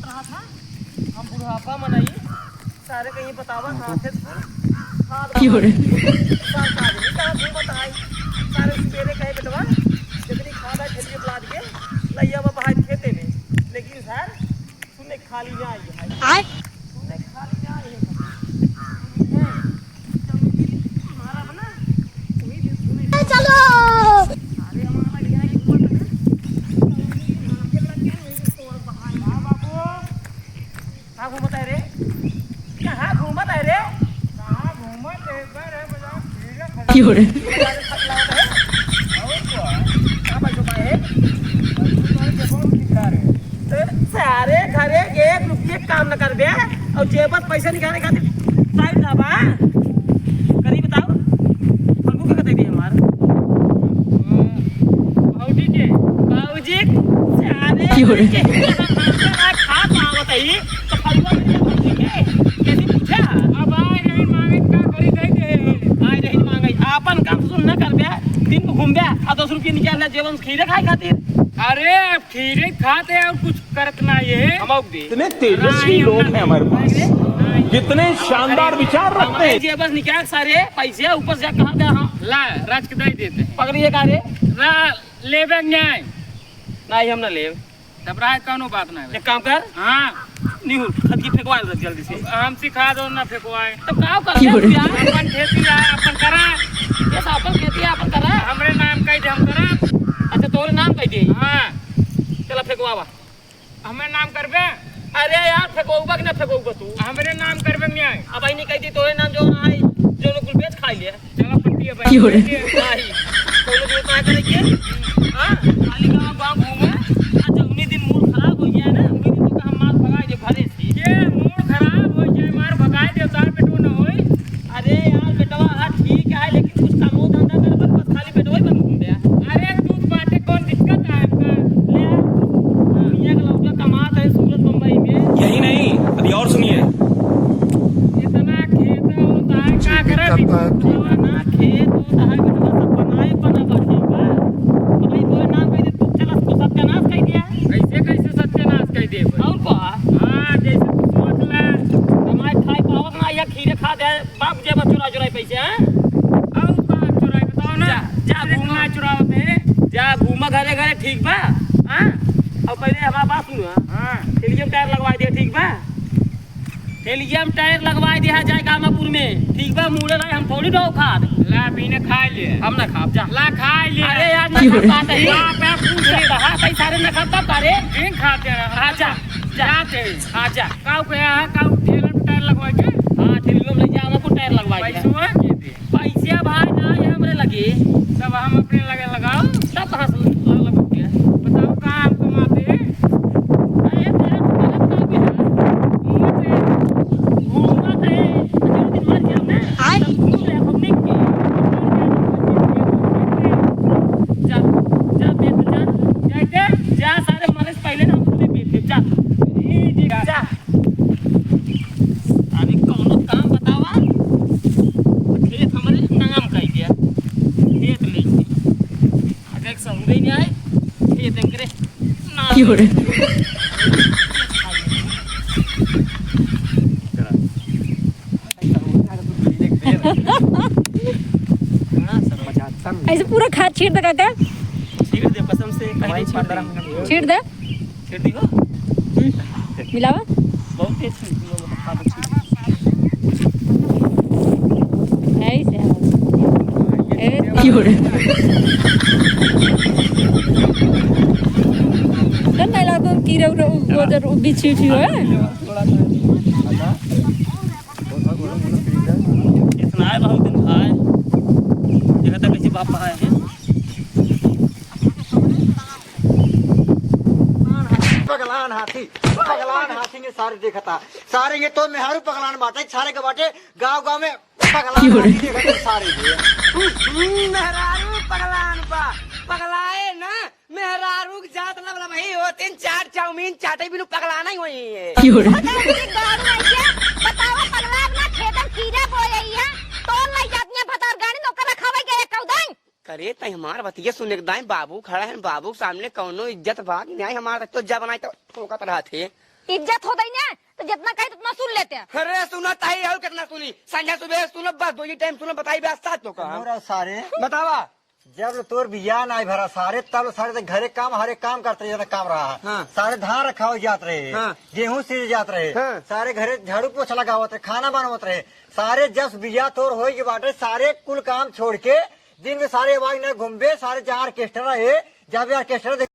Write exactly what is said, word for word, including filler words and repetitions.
कहा था, हम बुढ़ापा मनई, सारे कहीं बतावा, हाथे से खाद क्यों रे? बहाई। सारे आदमी कहाँ घूमत है? सारे सुबेरे कहे, "बेटवा, जितनी खाद है, खेत में लाद के लइया बा बहाई खेते में।" लेकिन सर, सुने खाली ना आई है। आय? सुने खाली ना आई है। हमारा बना, वही दिन सुने। चलो। अरे, हमारा यहाँ की मत है। हाँ, बाबू। कहाँ घूमत है रे? कहाँ घूमत है रे? कहाँ घूमत है? एक बार है बाजार, ठीक है, क्यों रे? बाजार में खट लावत है। और क्या? कहाँ पर छुपा है? और तू कौन से कौन खिला रहे? तो सारे घरे के एक रुपये काम न करबे और जेब से पैसा निकाले खातिर टाइम ना बा। करी बताओ, फलगू के कतई दी हमार? बाबूजी के। बाबूजी, अरे, क्यों रे? के, खा पावत है, तो फलुआ में बाबूजी के, कैसे पूछा? अब आए रही मांगे, का करी, दे दे। आए रही मांगे, आपन काम सुन ना करबे, दिन में घूमबे, आ दस रुपये निकाल ले, जेवन से खीरे खाए खातिर। अरे, अब खीरे खाते हैं और कुछ करत ना ये। हम आउक दे। इतने तेजस्वी लोग हैं हमारे पास, कितने शानदार विचार रखते हैं। जेब से निकाल सारे पैसे, ऊपर से कहाँ दे, हाँ। ला, राज के दे देते हैं। पकड़िए का रे? ला, लेबे न्याय। नहीं, हम ना लेब। तब रहा, कौनो बात ना है। एक काम कर। हाँ। निहुर, खत की फेंकवा दे जल्दी से। अब हम सिखा दो ना फेंकवाए। तब का कर क्यों रे? यार? अपन खेती है, अपन करा। कैसा अपन खेती है, अपन करा? हमरे नाम कह दे, हम करा। अच्छा, तोरे नाम कह दे। हाँ। चला फेंकवावा। हमरे नाम करबे? अरे यार, फेंकवावा कि ना फेंकवावा तू? हमरे नाम करबे न्याय। अब आई नहीं कहती तोरे नाम जो ना आई, जो लोग कुल बेच खाई ले। चलो पट्टी अब क्यों रे? नहीं, कोनो जरूरत ना करे के। हाँ, खाली गाँव, गाँव घूमे। आ जौनी दिन मूड खराब हो गया ना, उही दिन तो हम मार भगाए दे घरे से। ये मूड खराब हो जाए, मार भगाए दे, तार पेटो न होए। अरे यार बेटवा, हाँ ठीक है, लेकिन कुछ कामो धंधा कर, बस खाली पेटवा ही बंद घूम गया। अरे दूध बाटे, कौन दिक्कत है हमका? ले, दुनिया का लौटा कमात है सूरत बम्बई में। यही नहीं, अभी और सुनिए। इतना खेत है, वो ताए का करे भी? ना खेत, वो ताए बेटवा सब बनाए पना बाटे बा। भाई तोरे नाम कह दे, तू चला, तू सत्यानाश कह दिया। कैसे, कैसे सत्यानाश कह दे भाई? और का? हाँ, जैसे तू सोच ले। कमाए खाए पावत ना, या खीरे खा दे, बाप जेब चुरा चुराई पैसे, हैं? और का चुराई, बताओ ना। जा, जा, घूमा। ना चुरावत है। जा, घूमा घरे घरे, ठीक बा? हाँ? और पहले हमार बात सुनो, हाँ? हाँ। हेलियम टायर लगवा दे, ठीक बा? हेलियम टायर लगवा दे, हाँ, जाए कामापुर में, ठीक बा? मूड़े रहे, हम थोड़ी ढो खाब। ला, पीने खा ले। हम ना खाब, जा। ला, खा ले। अरे यार, ना खाब, बात है। बाप है, पूछ ले। कहा कहीं सारे ना खाब, तब का रे? नहीं खाते हैं। हाँ, जा, जा। जाते हैं। हाँ, जा। काऊ के यहाँ, काऊ ठेला में टायर लगवा के? हाँ, ठेला में ले जा, हमको टायर लगवा के। पैसवा के दे? पैसा भाई ना है हमरे लगे। तब हम अपने लगे लगाओ। तब कहाँ से लग-, लग गया? बताओ कहाँ हम कमाते हैं? अरे तेरा तो गलत काम है ना। घूमत है। घूमत है। अच्छा, दिन भर क्या होता है? आय? तब घूम रहे हैं, public के। जा, जा, बेटा, जा। जाते? जा, सारे मरे से पहले ना हम खुद ही पीते। जा। ए, जी, जा। अरे कौनो काम बतावा, खेत हमरे नाम कह दिया, खेत लेके। अगर सहूरे नहीं आए, खेत एकरे नाम। क्यों रे? ऐसे पूरा खाद छीट दे काका। छीट दे कसम से, कहीं छीट दे। छीट दे। छेड़ दी हो? मिलावा? बहुत तेज छीड़ दी हो, मतलब, खाद छीड़ दी। ऐसे है। ए, क्यों रे? गंदा इलाका में कीड़ा उड़ा, वो जरूर बिच्छी उच्छी हो, है? थोड़ा सा। इतना है, बहुत दिन खाए। देखा था कैसे बाप आए हैं। पगलान हाथी, पगलान हाथी ने सारे देखता। सारे ये तो मेहरू पगलान बाटे, सारे के बाटे गाँव गाँव में पगलान हाथी देखता सारे ये। हम्म, मेहरारू पगलान बा, पगलाए ना, मेहरारू के जात ना वाला भाई हो, तीन चार चाउमीन चाटे बिनु पगलाना ही होई है। बताओ, बताओ, पगलान ना खेतन कीड़ा बोले है, तोर लाई जात नहीं भतार गाड़ी नौकर रखावे गए कौदाई। करे तई हमार बतिया सुने के दाई, बाबू खड़ा है, बाबू के सामने कौनो इज्जत बात न्याय हमार तो जब बनाए तो ठोकत रहत है। इज्जत होत ही ना, तो जितना कही उतना सुन लेते। अरे सुनत ही, और कितना सुनी? संझा सुबह सुनब, बस दो ही टाइम सुनब, बताई बे साथ तो का। मोरा सारे। बतावा। जब ले तोर बियाह नाहीं भरा सारे, तब ले सारे ते घरे काम, हर एक काम करत रहे, जतना काम रहा। हाँ। सारे धान रखावे जात रहे, हाँ। गेहूं सींचे जात रहे, हाँ। सारे घरे झाड़ू पोछा लगावत रहे, खाना बनावत रहे। सारे जब बियाह तोर होई के बाटे, सारे कुल काम छोड़ के दिन में सारे आवाज न घूमबे, सारे जहाँ ऑर्केस्ट्रा रहे, जहाँ भी ऑर्केस्ट्रा